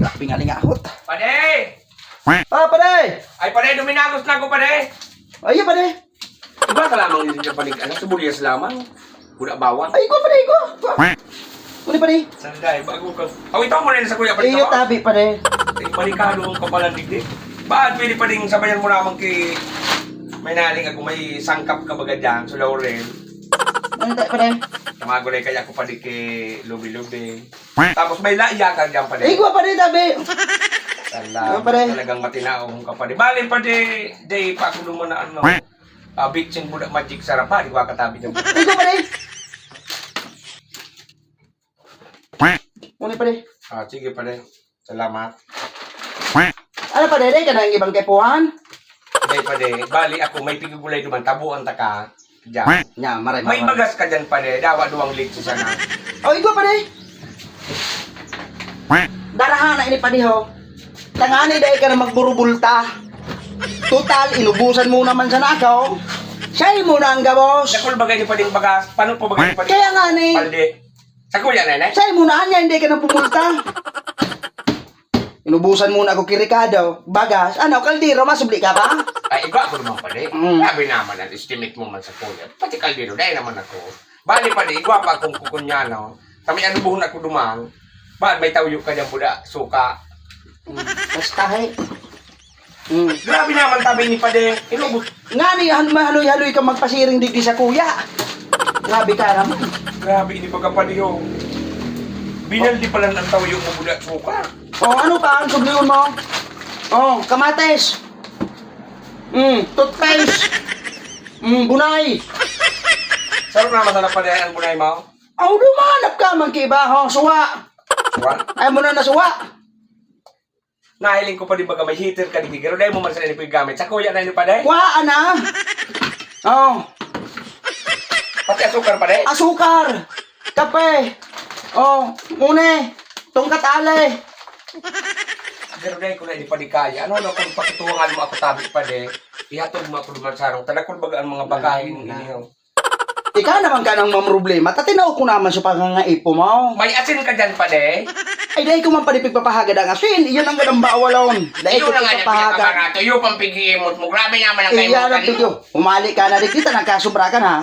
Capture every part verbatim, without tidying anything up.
Grabe nga lingahot. Pade! Ah, pade! Ay, pade, duminagos na ako, pade! Ay, pade! Iba ka lamang din sa panig-, ano, sibuyas lamang. Wala bawang. Ay, ikaw, pade, ikaw! Uli, pade! Sanday, bago ka. Aw, ito mo rin sa kuya, pade, Iyo, ka ba? Tabi, pade. Ay, panikado ang kapalan, digdi. Baad pwede pa ding sabayan mo naman kay may naling ako, may sangkap ka baga dyan, so Laurel. Ano tayo, pade? Tamago na kaya ako, pade, kay Lubi-Lubi. Tapos may laya ka dyan, pade. Ay, ikaw, pade, tabi. Ala, Ah, pare. Talagang matinaong ka, pare. Bale, pare, day pa ako duman na ano, ah, bitching budak magic sarap, ha? Di ko kakatabi dyan. Ikaw, pare. Muna, pare. Ah, sige, pare. Salamat. Ano, pare? Day ka na ang ibang kaipuhan? Day, pare. Bali, ako, may pigugulay duman. Tabuan ta ka. Diyan. Nya, maray, May maray. Bagas ka dyan, pare. Dawa duwang litso sana. O, igwa, pare. Daraha na ini, pare, ho. Tangani, dai ka na magburubulta. Total, inubusan mo naman sana ako. Siya mo na ang gabos. Dakul bagay ni pading bagas. Paano po bagay ni pading Kaya nga ni. Palde? Sa kuya na, ne? Siya mo na, anya, hindi ka na pumulta. Inubusan mo na ako kay Ricardo. Bagas. Ano, kaldero, masubli ka pa? Ay, igwa ako naman pala eh. Mm. Grabe naman ang estimate mo man sa kuya. Pati kaldero, dahil naman ako. Bali pala, igwa pa akong kukunyano. Kami ano buhon ako duman. Ba, may tawyo ka dyan, buda, suka. Mm. Basta eh. Mm. Grabe naman tabi ni Pade. Inubos. Ngani, han-, mahaloy-haloy ka magpasiring digdi sa kuya. Grabe ka naman. Grabe ini pagkapaliw. Binaldi pala ng tawyo mo, buda, suka. Oh, ano pa ang subliyon mo? Oh, kamatis. Mm, toothpaste. Mm, bunay. Saro na masarap pa diyan ang bunay mo? Aw, dumanap ka man kay iba, ho, suwa. Suwa? Ay mo na nasuwa. Nahiling ko pa di baga may heater ka di gigaro. Dahil mo man sa nanipoy gamit. Sa kuya na yun pa, dahil? Wa, ana. Oh. Pati asukar pa, dahil? Asukar. Kape. Oh, mune. Tungkat ale. Pero dahil ko na di pa di kaya. Ano, ano, kung pakituwangan mo ako tabi pa, de, ihatod mo ako duman sa harong. Tadakol baga ang mga bagahe Ay, ng na. Inihaw. Ikaw naman ka nang mamroblema, ta tinao ko naman sa pangangaipo mo. May asin ka dyan, pade? Ay, dahil ko man pade pigpapahagad ang asin, iyon ang gadang bawalon. Dahil Iyo ko na nga yung pigpapahagad. Pinakabarato, iyo pang pighiimot mo. Grabe naman ang Iya, kaimutan nagpigyo. Umali ka na, di kita nagkasubra ka na.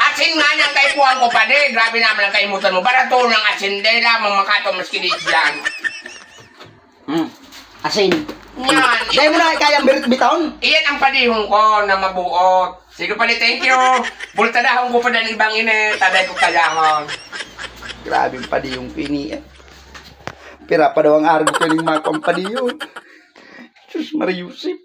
Asin nga niyang kaipuhan ko, pade. Grabe naman ang kaimutan mo. Barato ng asin, dahil lamang makato mas kinis dyan. Hmm. Asin. Yan. Dahil mo na kayang birit biton? Iyan ang padihon ko na mabuot. Sige pala, thank you. Bultadahon ko pa dyan ibang ini. Taday ko kayahon. Grabe yung padihon ko ini, eh. Pira pa daw ang arog ko yung mga kong padihon. Sus, Maria Josep.